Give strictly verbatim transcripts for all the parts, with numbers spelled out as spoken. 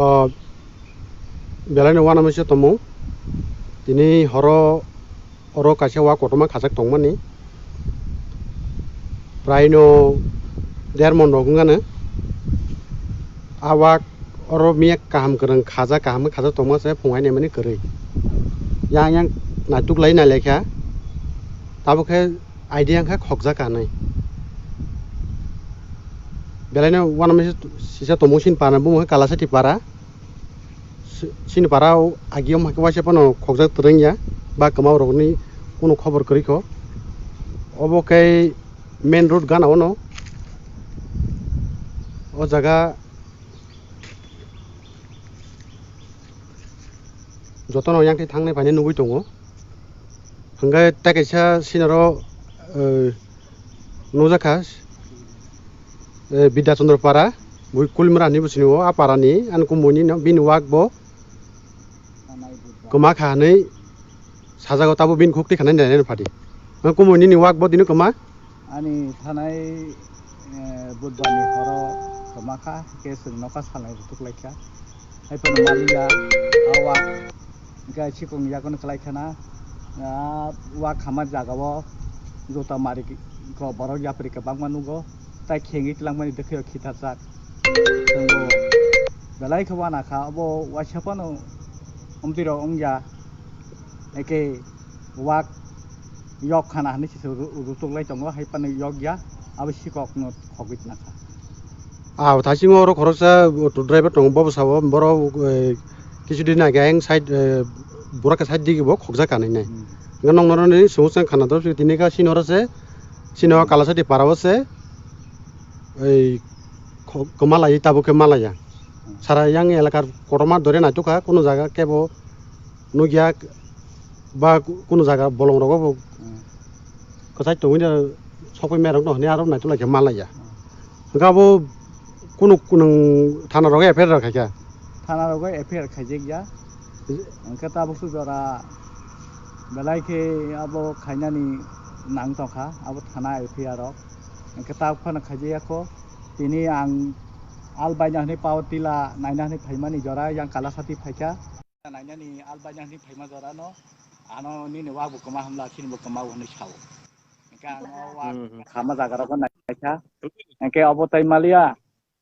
O, belai no uanamisa tongmung. Tini horo oro kaisa wak kotorma khajak tongmani. Prai no der mon rok wngano. A wak oro miya kaham kwrwng khajak, kaham khe khajak tongma se phung hai naimani kwrwi. Yang yang naituk lai nai laikha. Tabuk khe idea wngkha khokjak kanwi. Belai no uanamisa sisa tongmung sini para, bumung khe Kalasati para. Si-, sini para o agi om hai khe waisa phano khokjak twrwng ya, ba kwma rokni kunu khobor kwrwi kho. Obo khe main road gana ono. O jaga jotono yang khe thangnai phainai nugwi tongo. Hwnkhe tei kaisa sini oro, eh, nukjakha, eh, Bidya Chandra para, bui Kulimra hinwi bo sini o, a para ni ani kumui ni no, bini wak bo kwma kha hinwi sajago, tabo bini khuk twi khanai nai nai phadi. Kumui nini wak bo tini kwma? Ani thanai, eh, budbar ni horo kwma kha, hwnkhe chwng nokha salnai rwtuk lai kha. Hai phano maliya, a wak, hwnkhe chikon yakono kwlai khana, a wak khama jagao juta mari ko borok yapri kwbangma nugo, tai khengwi twlangmani dwkhwio khitharjak. Chwngbo belai khe wana kha, obo waisa phano omtwi rok wngya, eke wak yok khana hinwi se ru-, rutuk lai tongo, hai phano yok ya, abo sikok no khogwi tongkha. Ah, thasingo oro khoroksa auto driver tongo, bobo sabo, borok, eh, kisu din age ayang side, eh, burak side digi bo khokjak kanwi nai. Hmm. Hwnkhe nokno roni sungusang khana do, tini kha sini oro se, sini o Kalasati para o se, ei kho-, kwma lai tabuk khe malaya. Hmm. Sara yang elakar kotorma dore naitukha, kunu jaga kebo nukya ba kunu jaga bolong rogo bo Hmm. kwchai tongwi no sokwi merok no hwnwi aro naituk lai khe malaya. Hmm. Hwnkhe abo kunu, kunu thana rogo F I R rok khaikha? Thana rogo F I R khaijak ya. Hwnkhe tabuk su jora belai khe abo khainani nang tongkha abo thana F I R rok. Hwnkhe tabuk phano khaijak ya kho. Tini ang al baina hwnwi power tila naina hwnwi phaimani jora yang Kalasati phaikha. Nainani albaina hwnwi phaima jorano, ano nini wak bo kwma hamla, chini bo kwma hwnwi sao. Hwnkhe ang o wak Hmm, hmm. khama jaga rokno naikha. Hwnkhe obo tai maliya,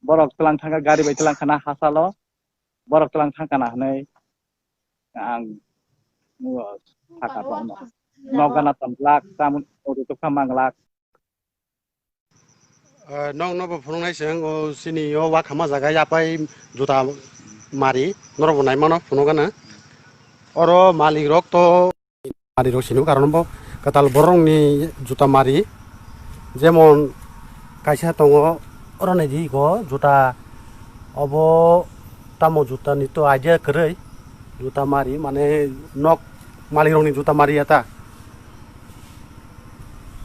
borok twlang thangkha, gari bai twlang khana hachalo, borok twlang thangkha na hwnwi ang nugo saka tongno. Nok gana tongglak, tamoni oro tokha manglak. Eh, nokno bo phunuknai se wng, o chini o wak khama jaga yapai juta mari, norok bo nai mano phunukgana. Oro malik rok to mari rok sini, karon bo kwtal borok ni juta mari, jemon kaisa tongo, oro nai di ko juta obo tamo juta ni to idea kwrwi, juta mari mane nok malik rok ni juta mari ya ta.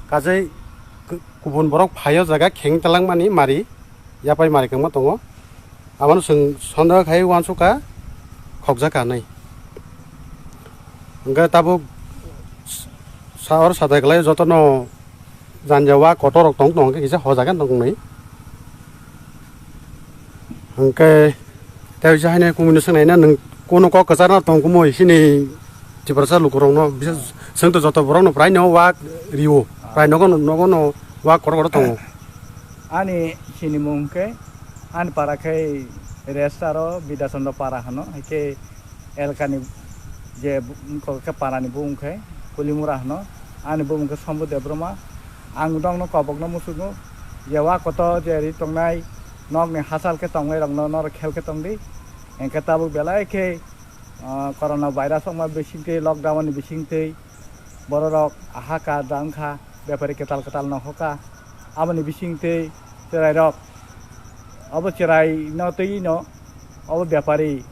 Kajai ku-, kubun borok phaio jaga kheng talangmani mari, yapai mari kwbangma tongo. Abono chwng sondeho khai uansukha, khokjak kanwi. Hwnkhe tabuk sa-, oro sadai kwlai jotono janja wa kotor rok tong tong khe kisa hojaga tong nai. Hwnkhe tei kisa haino kumui no swngnai na nwng kuno kok kwchar no tong kumui sini Tiprasa lukurokno bisa chwng to joto borokno prai no wak rio, prai nogo nogo no wak kotor kotor tongo. Ani sinimung khe ani para khe Restaro Bidasondro para hano, hai khe elkani je bu-, wngkha khe parani bumung khe Kulimura hwno, ani bumung khe Sombu Debbarma. Ang nokno kobokno muchungo je wa kotor je ri tongnai nokni hachal khe tongnai rokno norok khel khe tongdi. Hwnkhe tabuk belai khe, ah, corona virus wngma bisingtwi, lockdown ni bisingtwi bororok aha ka da wngkha, bepari kwtal kwtal no hoka. Aboni bisingtwi chwrairok, obo chwraino twi no obo bepari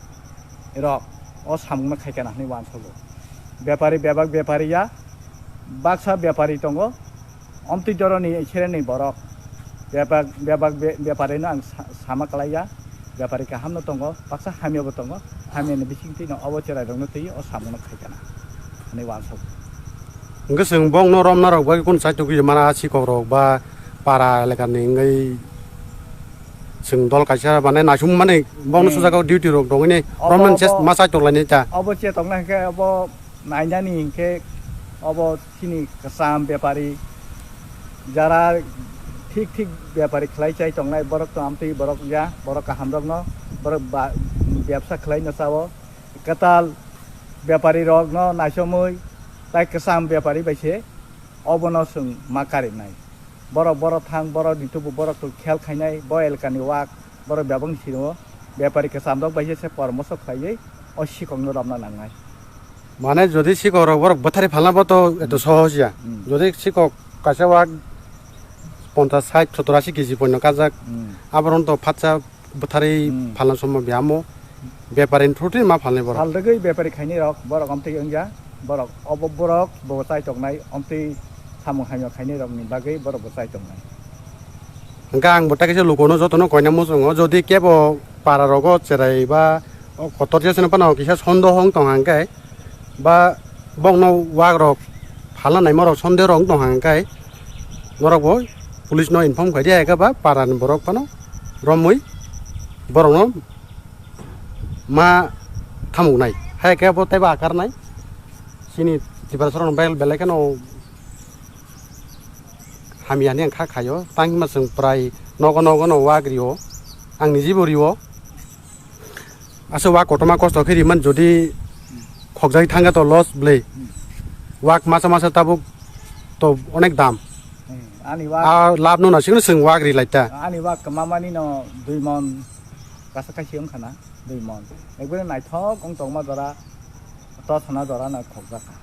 rok o samungno khaikha na hwnwi uansugo. Bepari bebak bepari ya, baksa bepari tongo, omtwi doroni sereni borok bebak bebak be-, bepari no ang sa-, sama kwlaiya, bepari kahamno tongo, baksa hamyabo tongo, hamyani bisingtwi no obo chwrairokno twi o samungno khaikha na hwnwi uansugo. Hwnkhe chwng bongno romnarok bai kunu chaitugwi mano, a sikok rok ba para elakani wngwi Chwng dol kaisa mane naisum mani bongno hmm sujak o duty rok dongwi ni obo, romani ses obo, ma chai tok laini ta. Obo che tokna hwnkhe obo nainani hwnkhe obo chini kwcham bepari jara thik thik bepari khlai chai tongnai borok to amtwi borok ya borok kaham rokno borok ba-, bebsa khlai no chao kwtal bepari rokno naisomwi tai kwcham bepari bai se obono chwng ma karinai. Borok, borok thang, borok ni tubu borok to khel khainai, bo elkani wak, borok bebak ni siro bepari kwcham rok bai se poramoso khlaiwi o sikok no romna nangnai. Mane jodi sikok rok borok bwthari phalna bo to eto hmm sohoj ya. Hmm. Jodi sikok kaisa wak ponchas, sait, sottor, asi kg poino kajak, hmm aboron to phatsa bwtharwi hmm phalna somoi biyamo bepari ni through twi ma phalnai borok. Phalrwgwi bepari khainai rok, borok omtwi wngya, borok obo borok bo chai tongnai, omtwi samung hamya khainai rokni bagwi borok bo chai tongnai. Hwnkhe ang bo tei kaisa lukuno jotono koina muchungo, jodi kebo para rogo cherai ba o kotor jeseno phano kisa sondoho wng tong hwnkhe, ba bongno wak rok phalna naima rok sondeho rok wng tong hwnkhe, norok bo police no inform khai di, hai khe ba para ni borok phano romwi borok no ma thamuknai. Hai khe bo teibo akarnai. Chini Tiprasa rok belai kheno hamya hinwi ang kha khaio. Tang hima chwng prai nogo nogo no wak rio. Ang nijibo rio. Aswk wak kotorma kosto khe riman jodi khokjagwi thangkhe to loss bwlwi. Wak masa masa tabuk to onek dam. Hmm, ani wak a lab no nasikno chwng wak ri lai ta. Ani wak kwmamani no dui mon kasa kaisi wngkha na, dui mon. Ekbare naithok wng tongma jora, to sana jora no khokjak kha.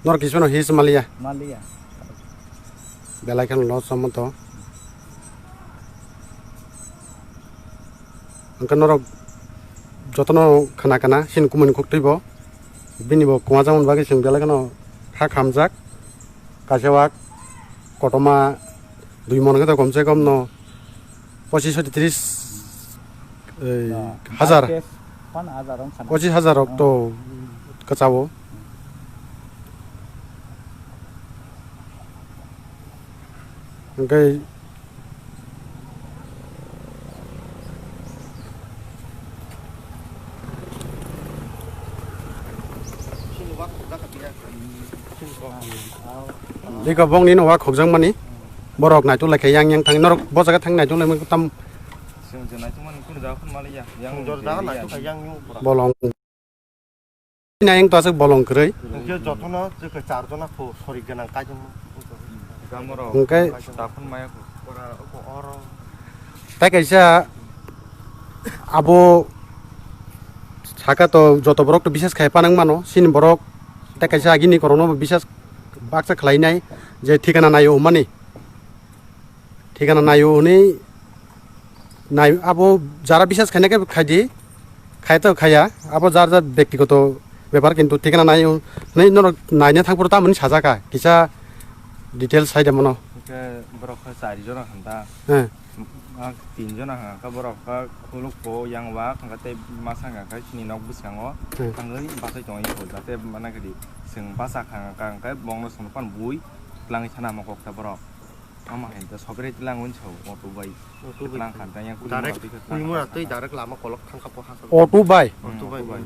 Norok kisano his maliya. Maliya. Belai kheno loss omo to. Hwnkhe norok jotono khna khna sin kumuni khuktwi bo. Bini bo kwma jamani bagwi chwng belai kheno kha khamjak. Kaisa wak kotorma dui mon khe to komse kom no pochis hoti tris, ei, ah, hajar. Pon hajar wng khana. Pochis hajar rok to kwchao. Hwnkhe Eko bongni no wak khokjakmani. Borok naituk lai khe yang yang thang norok bo jaga thang naituk lai tam. Bolong. Nai wng to aswk bolong kwrwi. Hwnkhe jotono chwkhe char jona kho sorik gwnang kaijakma. Hwnkhe tai kaisa abo saka to joto borok to bisas khai panang mano, sini borok tai kaisa agini korokno bo bisas baksa khlainai je thikana naio hwnmani. Thikana naio hwnwi nai, abo jara bisas khaina khe khai di, khai to khaiya, abo jar jar bektigoto bepar, kintu thikana naio hwnwi norok naina thang phuru tamoni sajak kha, kisa details sai de mano. Hwnkhe borok khe chari jona hwn da. He. Ang tin jona hwn kha, borok kha khuluk po yang wa hwn kha tei masa hwn kha chini nok bwskango. He. Thangwi bachai tongwi kho, jate mana khe di chwng bacha kha hwn kha, hwn khe bongno songno pan bui twlangwi sana mo kok ta borok. Ama hai ta sobrai tlang wng chau auto bai. Auto bai. Tlang khan ta yang direct kulimura twi direct lama kolok thang kha po ha. Auto bai. Auto bai.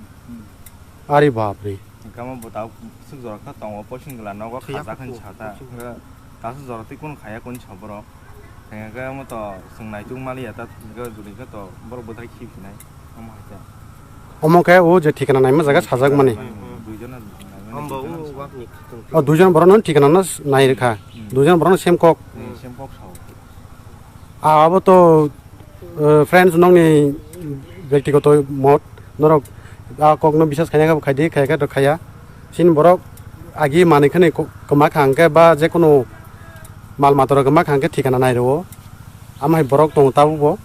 Ari bap re. Kama bo ta suk jora kha tongo posing gla nogo khajak hin sa ta. Kasu jora twi kun khaya kun sa borok. Kaya kaya mo to sung nai tung mali ya ta ga juri ga to borok bwthai khip hinai. Omo hai ta. Omo khe o je thikana naima jaga sajak mani. Duijon na naimani. Ambo duijon o na. Wak ni khutung. O duijon borok no thikana no nai rwkha. Hmm. Duijon borok no sem kok. Hmm, sem kok sao. A abo to, eh, friends nokni bektigoto mot norok a kok no bisas khaina khe khai di khai khe to khaya. Chini borok agi manwi khani ko-, kwma kha hwnkhe ba je kono mal mata rok kwma kha hwnkhe thikana nai rwo. Amo hai borok tongo tabuk bo.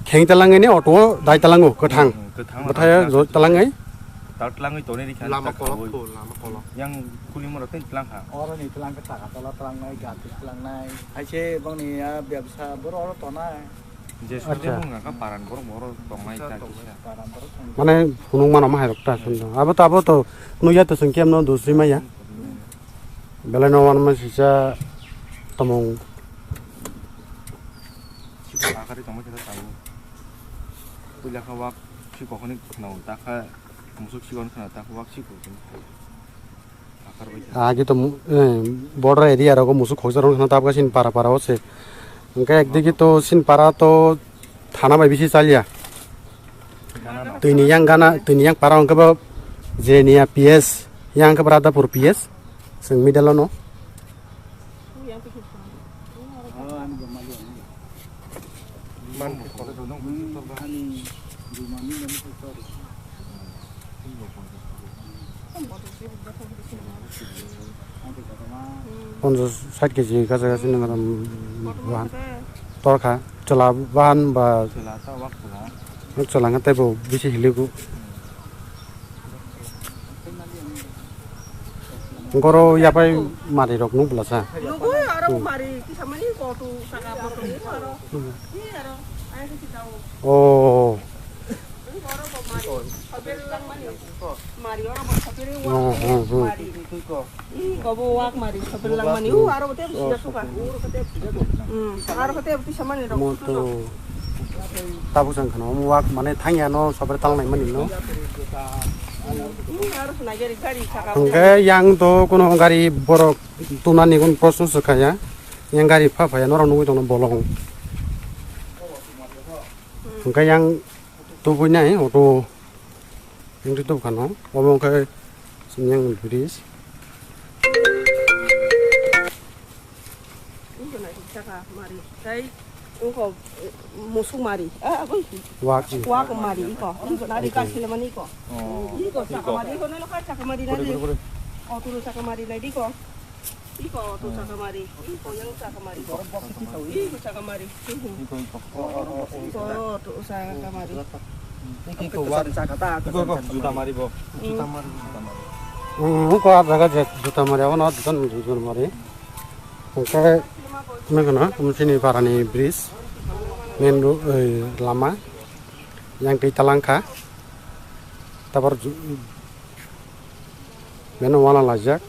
Kheng talangwi ni auto o dai talango kwthang. Hmm, kwthang. Bwthai o talangwi. Tal talangwi toni rikha. Lama kolok kho, lama kolok. Yang kuli mora tei talang kha. Oro ni talang kha, taka tola talangnai, gati talangnai. Hai se bongni ya bebsa boro oro tonai. Je sujai bung kha paran borok boro tongnai ta kisa. Paran borok tong. Mane phunuk mano ma hai rok ta sun. Abo to, abo to nugya to sung kem no dusri maya. Belai no wanma sisa tomong Akhari tongma kisa tabuk. Puila kha wak sikok hwnwi khwnao, ta kha musuk sikok hwnwi khwnao, ta kha wak sikok hwnwi khwnao. Akhar bai kha. Agi to mu-, eh, border area rogo musuk khoksa rok khwnao, tabuk sin para para o se. Hwnkhe ekdigi to sin para to thana bai bisi chalya. Gana no. Twini yang gana, twini yang para hwnkhe bo Jenia P S, yang hwnkhe bo Radhapur P S. Chwng middle o no. Ponchas sait keji kacha kachi nang rom bahan torkha, chwla bahan ba chwla ta wak chwla. Chwla hwnkhe teibo bisi hiligo. Goro yapai mari rok nuk bwlasa. Nugui aro mari kisamani kotu saka kotu aro. Ni aro ai kisi tao. Oh. Goro bo mari. Hotel lang mani. Mari oro bo hotel Oh, lang oh, oh. Mari. Ih, kobo wak mari, sopir lang mani. Uh, aro kote sida suka. Hmm, aro kote bisa mani rok. Moto. Tabuk sang khana, omo wak mane thangya no sopir tal nai mani no. Hmm, aro suna gari, gari saka. Hwnkhe yang to kono gari borok tunani kun prosto swkha ya. Yang gari pha pha ya norok nugui tongno bolong. Hwnkhe yang tubui nai auto. Wngtwi tubukha no, omo wngkha siyang bridge. Wngkha nai saka mari, tei wngkha musuk mari, ah, abui. Wak. Wak mari iko, wngkha nari ka silamani iko. Oh. Iko saka mari, iko nalo ka saka mari nari. Kore, kore, kore. Auto saka mari nari iko. Iko, tu sakamari. Iko, yang sakamari. Iko, sakamari. Iko, iko. Iko, tu sakamari. Iko, iko, juta mari bo. Juta mari, juta mari. Hmm, iko, ah, jaga je juta mari, abono juta, juta mari. Hwnkhe, nukgwna, omo chini parani bridge, main road, eh, lama, yang twi talangkha, tabor ju-, Beno wana laijak.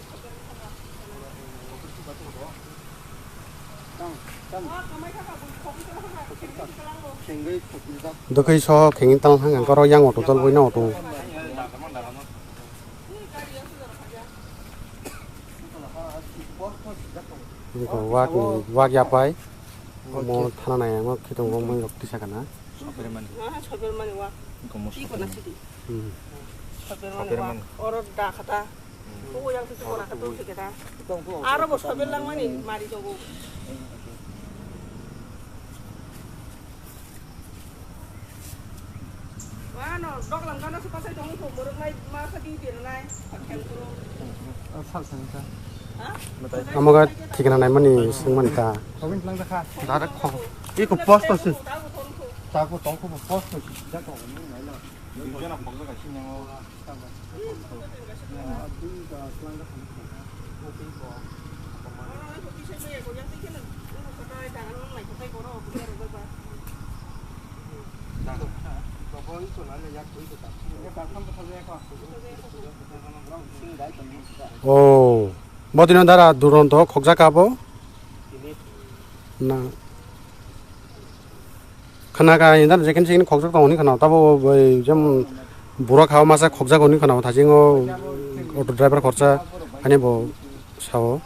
Dwkhwi soho khengwi tang thang ang koro yang auto tol boina auto. Wak ni, wak yapai. Omo thana nai ang khe tongo mui rok tisa kana. Sopir mani. Aha, sopir mani wa. Iko mo Iko sopir na mani. Sidi. Hmm. Sopir mani Sopir wa. Mani. Oro da khata. Hmm. Ko yang tu ko na khata tu kita. Aro bo sopir lang mani mari jogo. Wa no dok lang kana suka sai dong ko muruk nai ma sa di dir nai. Akhel kuro. Oh, sal sal sal. Ha? Amaga thikna naimani swngmani ta. Khogin tlang dakha. Direct khog. Iko post to si. Tago tongkho post to si. Jako ni naila. Duijona khogja kaisi nango. Oh, bodino dara duronto khokjak abo. Na. Khana ka indar jekin jekin khokjak tong hini khana tabo bai jam bura khawa masa khokjak hini khana thajingo auto driver khorsa ani bo sao.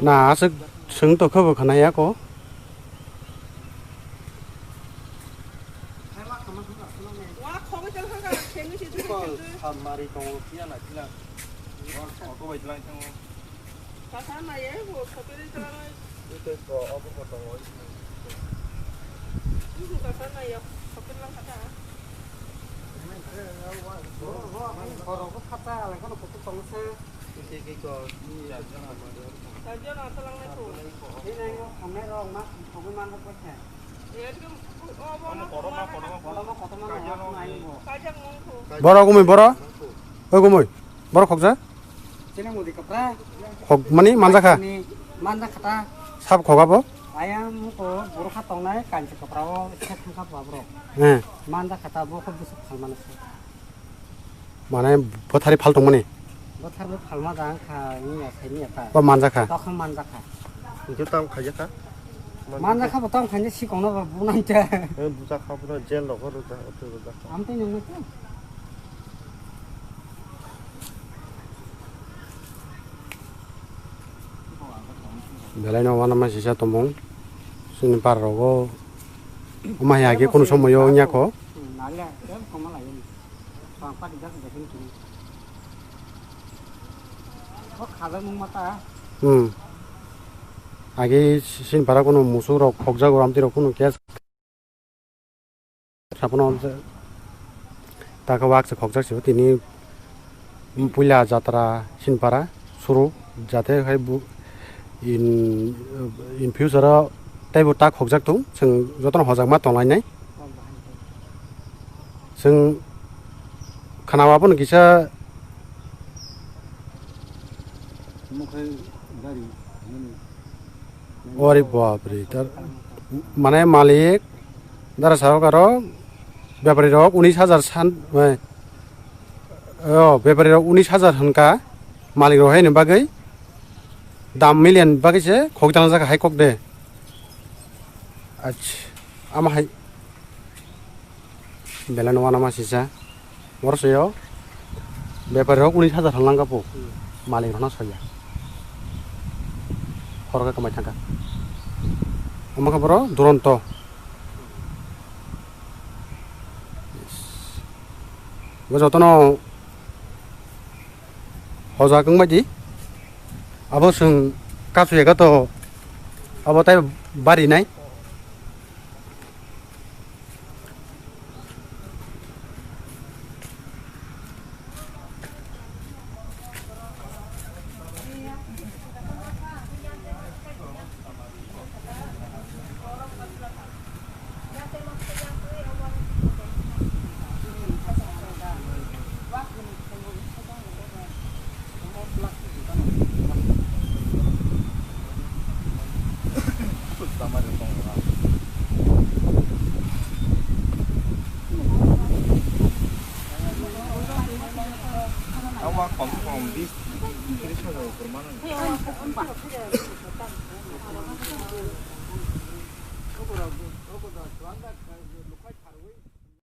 Na aswk swng tokha bo khana yako. Samari tongo kiya na kila. Auto bai tlang thango. Kasa naiya bo sopiri tlangnai. Ito ko obo ko tongo. Ibu kasa naiya sopiri lang kata. Borok bo kata alai kono kutu tongse. Ito ko ni. Sajona tlangnai ko. Ini nai ko khamai rok ma thogwi man ko khe. Ekdom obo no kotorma, kotorma, kotorma, kotorma. Kajak mangkho. Borok umui boro? Oi gumui. Borok khokja? Chini mudi kapra. Khok mani manjakha? Ni manjakha ta. Sab khoga bo? Ayang muko borok kha tongnai kanchi kapra o se thangkha ba borok. Eh. Manjakha ta bo khub busuk phalmani se. Mane bothari phal tongmani? Bwtharbo phalma da wngkha, wngya, saimanya ta. Bo manjakha? Tokha manjakha. Hwnkhe tamo khaijakha? Manjakha bo tamo khaina sikongno bo bunangkha. Eh, bujakha bono jail rogo rwja, rwjakha. Amtwi nangma khe? Belai no uanama sisa tongmung. Chini par rogo. Omo hai age kunu somoyo wngya kho. Hmm, nale, eh, koma lai. Hmm. Age sin para kuno musuk rok khokjago, amtwi rok kuno case sabono taka wak se khokjak se tini puila jatra sin para suru jate hai bu in, in future o teibo ta khokjak tung, chwng jotono hojak ma tonglainai. Chwng khana abono kisa ori bapre, tar mane malik dara sarok aro bepari rok unis hajar san, eh, o bepari rok unis hajar hwnka malik rok haini bagwi dam million bagwi se khok jana jaga hai kok de. Ach, ama hai. Belai no uanama sisa. Borok sayo bepari rok unis hajar hwnlangkha po. Hmm. Malik rokno soya. Khorokhe kwmai thangkha. Omo khe borok duronto. Bo jotono hojak wngbai di. Abo chwng kasu ya to abo tai bari nai. Ama kom kom bis tiris hajar upor mano.